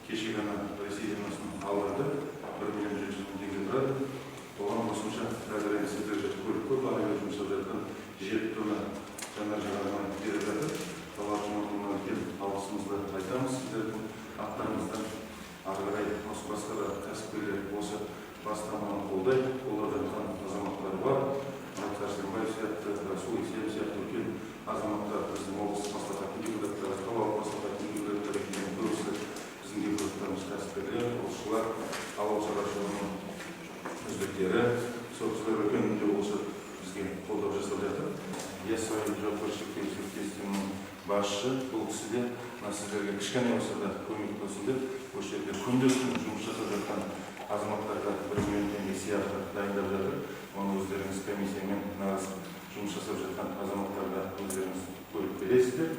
Кеше ғана Ресей виносын алдырды, 1 700 000 теңге тұрады. Оған қосымша қазір енді сіздер көріп, көп ағайын жұмсап жатқан 7 тонна жанар жағармай беріп жатыр. Талғат Жұмағұлына үлкен алғысымызды айтамыз сіздердің аттарыңыздан. Ары қарай осы басқа да кәсіпкерлер осы бастаманы қолдайды, қолдап жатқан азаматтар бар. Мұрат Сәрсенбаев сияқты, Расул Есенов сияқты үлкен азаматтар, біздің облыстық мәслихаттың депутаттары, қалалық мәслихаттың депутаттары екен. Көбісі біздің депутаттарымыз кәсіпкерлер, құрылысшылар, ауыл шаруашылығының үздіктері. Сол кісілер үлкен үндеу болса, бізге қолдау жасап жатыр. Яссауи жауапкершілігі шектеулі серіктестігінің басшысы, бұл кісі де мына сіздерге кішкене болса да көмек болсын деп, осы жерде күндіз түні жұмыс жасап жатқан азаматтарға 1 миллион теңге сыйақы дайындап жатыр. Оны өздеріңіз комиссиямен нағыз жұмыс жасап жатқан азаматтарға өздеріңіз бөліп бересіздер.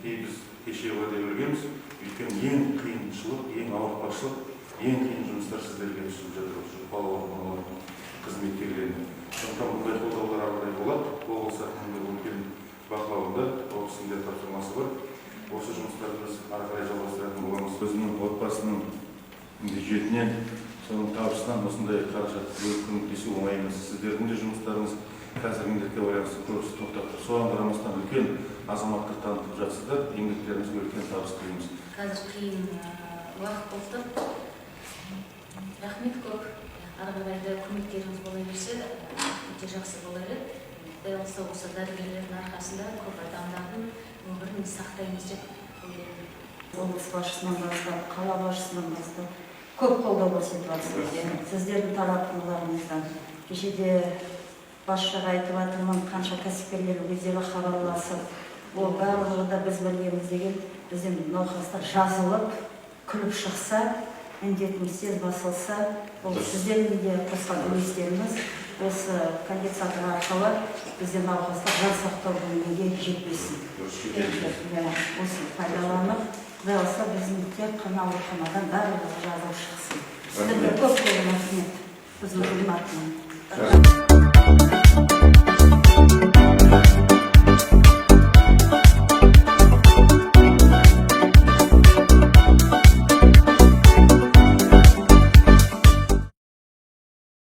И біз кеше уәде бергенбіз, өйткені ең қиыншылық, ең ауыртпашылық, ең қиын жұмыстар сіздерге түсіп жатыр, осы жұқпалы ауруханалардың қызметкерлеріне. Сондықтан бұндай қолдаулар ары қарай болады. Облыс әкімінің үлкен бақылауында, ол кісінің де тапсырмасы бар. Осы жұмыстарды біз ары қарай жалғастыратын боламыз. Өзінің отбасының бюджетінен, соның табысынан осындай қаражат бөліп көмектесу оңай емес. Сіздердің де жұмыстарыңыз қазір індетке байланысты көбісі тоқтап тұр. Соған қарамастан үлкен азаматтық танытып жатсыздар. Еңбектеріңізге үлкен табыс тілейміз. Қазір қиын уақыт болып тұр. Рахмет көп. Ары қарай да көмектеріңіз бола берсе, өте жақсы болар еді. Құдай қаласа, осы дәрігерлердің арқасында көп адамдардың өмірін сақтаймыз деп ойлаймын. Облыс басшысынан бастап, қала басшысынан бастап көп қолдау көрсетіп жатсыздар сіздердің тарапыңыздан. Кеше де басшыға айтып жатырмын, қанша кәсіпкерлер өздері хабарласып, ол барлығы да біз білеміз деген. Бізден науқастар жазылып, күліп шықса, індетіміз тез басылса, ол сіздердің де қосқан үлестеріңіз. Осы кондиционер арқылы бізде науқастар жан сақтау бөліміне жетпесін. Иә, осы пайдаланып, Құдай қаласа, біздің тек қана ауруханадан барлығы жазылып шықсын. Сіздерге көп көп рахмет біздің ұжым атынан.